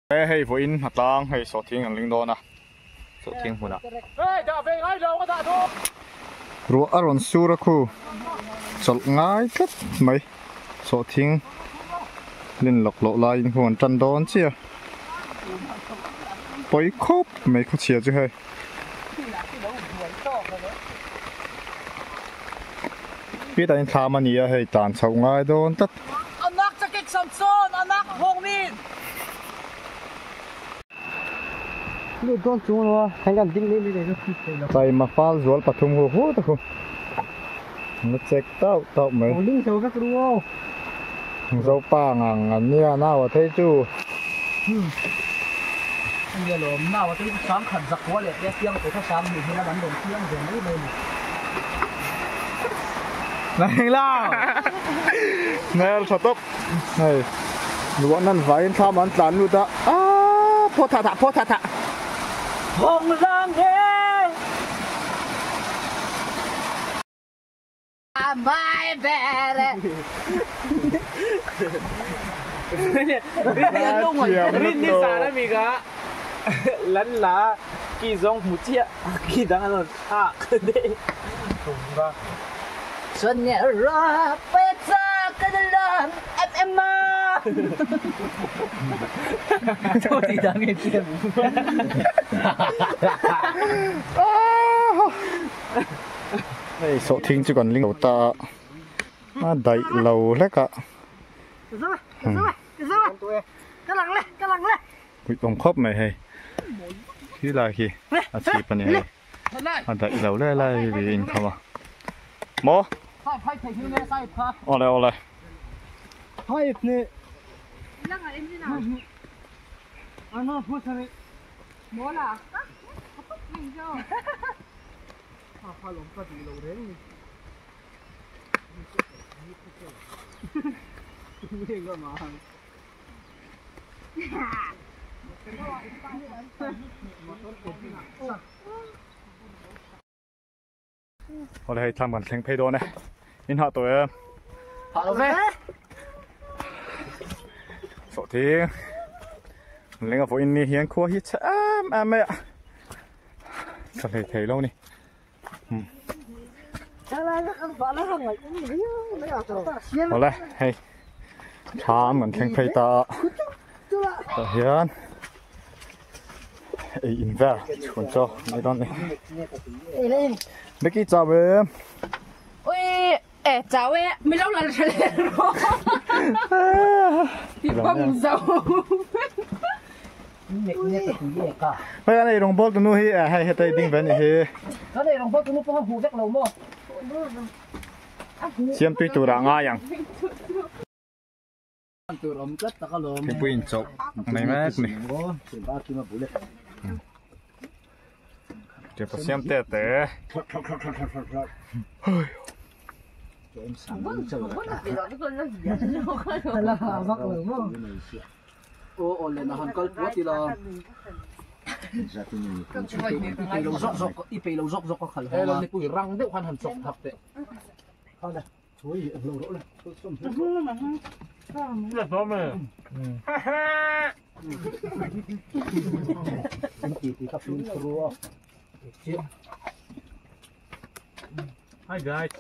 Hei vawiin a tlang hei sawhthing an ling dawn a sawhthing hmunah ruah a rawn sur a khu chawlh ngai tlat mai sawhthing lin lawk loh laiin khu an tan dawn chiah pawi khawp mai khawchhia chu hei. Peter in thlam a ni a hei tan chhoh ngai dawn tlat. Taima fal zual pathum hu hu ta khu. Na check tauh tauh mai. Zopa ngang an nia nau a thei chu. Này lao. Nel tha tawp. Hei luah nan vaiin thlam an tlan lut a. Aaa phaw tha tha phaw tha tha. Hawng lang e. Hei sawhthing chu kan ling lo ta a, a daih lo hlek a. Kuih awm khawp mai hei, khi lai khi a chhip a ni hei, a daih lo lai lai hi a inkham a. Maw? Awle awle. Awle hei thlam kan thleng phei dawn e, in hah tawh em? Hah lo ve. Sawhthing lenga vawiin ni hian khua hi chhe em em mai a, tha hlei thei lo ni. Awle hei thlam kan thleng phei ta a, tah hian ei in vel chhun chaw mai dawn ni. Becky chau em? Ui e chau e mi lo lal tha le ro. Ti bang zo. Hei an ei rawng bawl tunu hi hei hetei ding ve anih hi. Kan ei rawng bawl tunu pawh a hmu vek lo maw? Siam tui tur ah ngai ang. Thingpui in chauh nei mek ni. Tipa siam te te. Hi guys.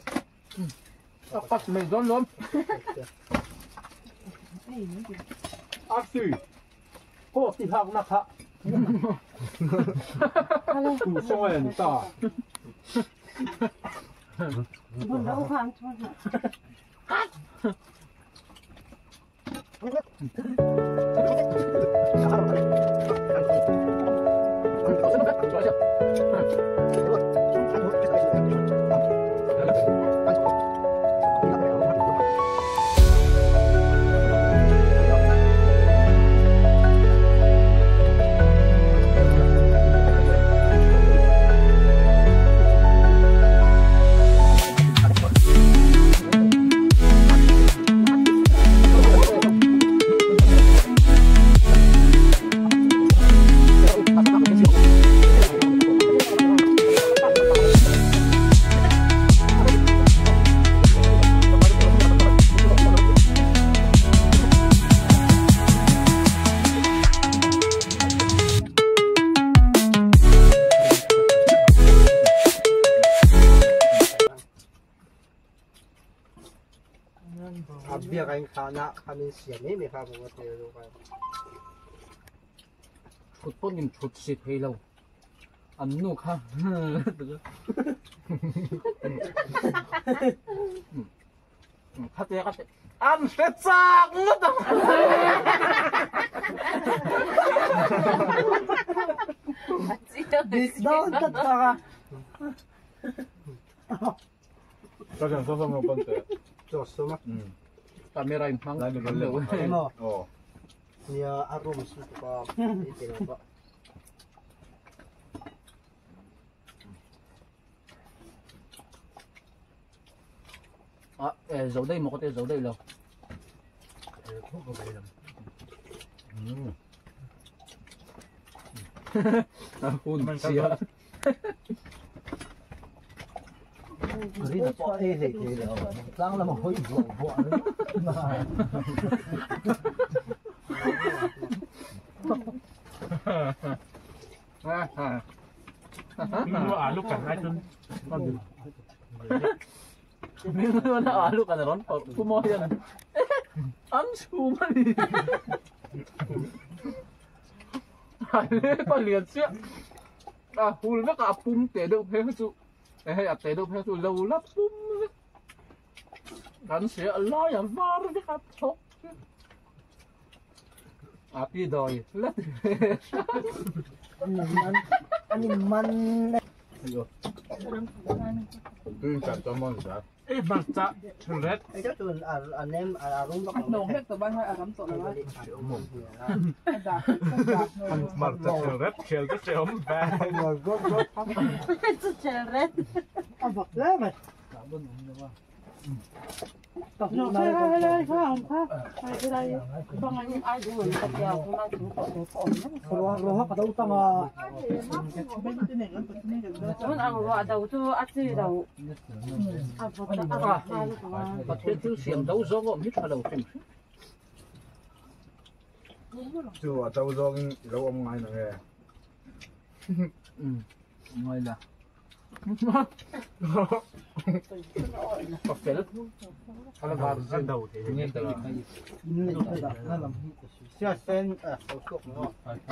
Thut pawn in thut si thei lo an nu kha kha te ka an hre chak ngawt ang. Dik dawn tlat tak a. Ka hian saw saw ban teh. Chaw sawm a. Camera in hmang. Lai ni ban leh. Aw. Nia a room su tuk a. A e zo dei maw ka ti zo dei lo. Hun sia. Rina pawh ei hlei thei lo. Tlang lama hawi vuah vuah ringawt. Min alu kan rawn pawrh pu maw hian an chhum a ni. A lep a lian chiah a hul vek a a pum teh deuh phei kha chu hei a teh deuh phei kha chu lo la pum vek kan hria a lai a var vek a thawk a pi dawi la ti ve An in man Pathian thil siam do zawng awm hi tha lo hrim hrim. Chu a do zawngin i lo awm ngai nang e. Ngai la. Ka fel.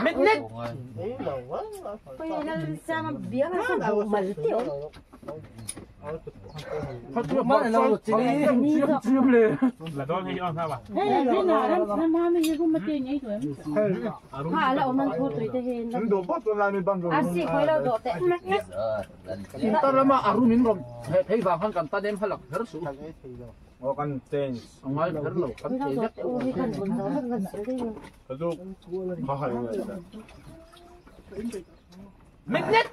Mit nit. Intar lama a rum in rawn heh phei vang khan kan tan em kha lak kher suh. Aw kan change. A ngai kher lo kan thei vek. Ka chu kha hai nge. Mit nit.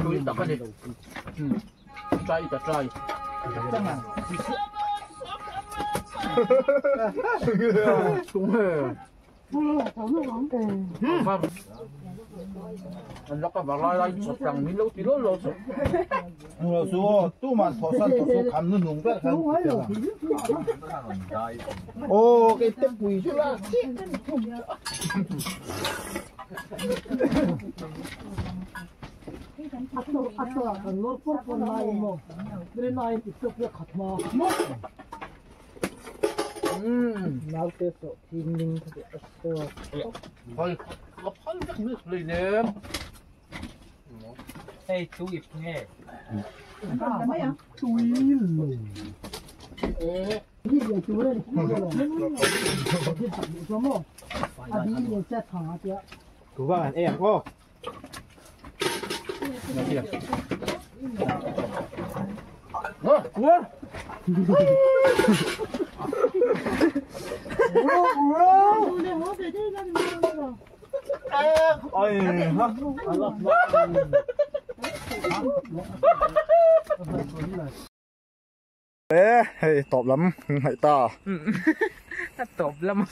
Tui tak a ni. Try ta try. Tung he. An laka var lai lai chawt ang min lo ti lawl lawl chu. Lo su tu man tho san tho su kham nu nung ber khan ô cái tép quỳ chứ la Phal ka phal vek mai hlei nem. Hei tu ip nge. Tú vào ăn em ô Ờ, cua. Ôi, hả? Ê, hei tawp lam hnaih ta. A tawp lam.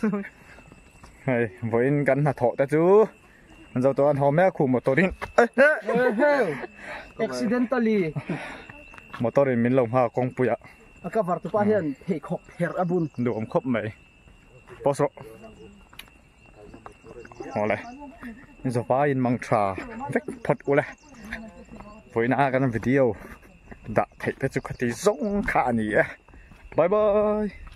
Hei, vawiin kan hnathawh te chu an zo tawh an haw mek khu motor in. Accidentally. Motor in min lo hma kawngpui ah. A cover tu pa hian pheikhawk pherh a bun. Duhawm khawp mai. Post rawh. Awle. Zawpa in mang tha vek phawt ule. Vawiin a kan video. Dah theih te chu khati zawng kha a ni e. Bye bye.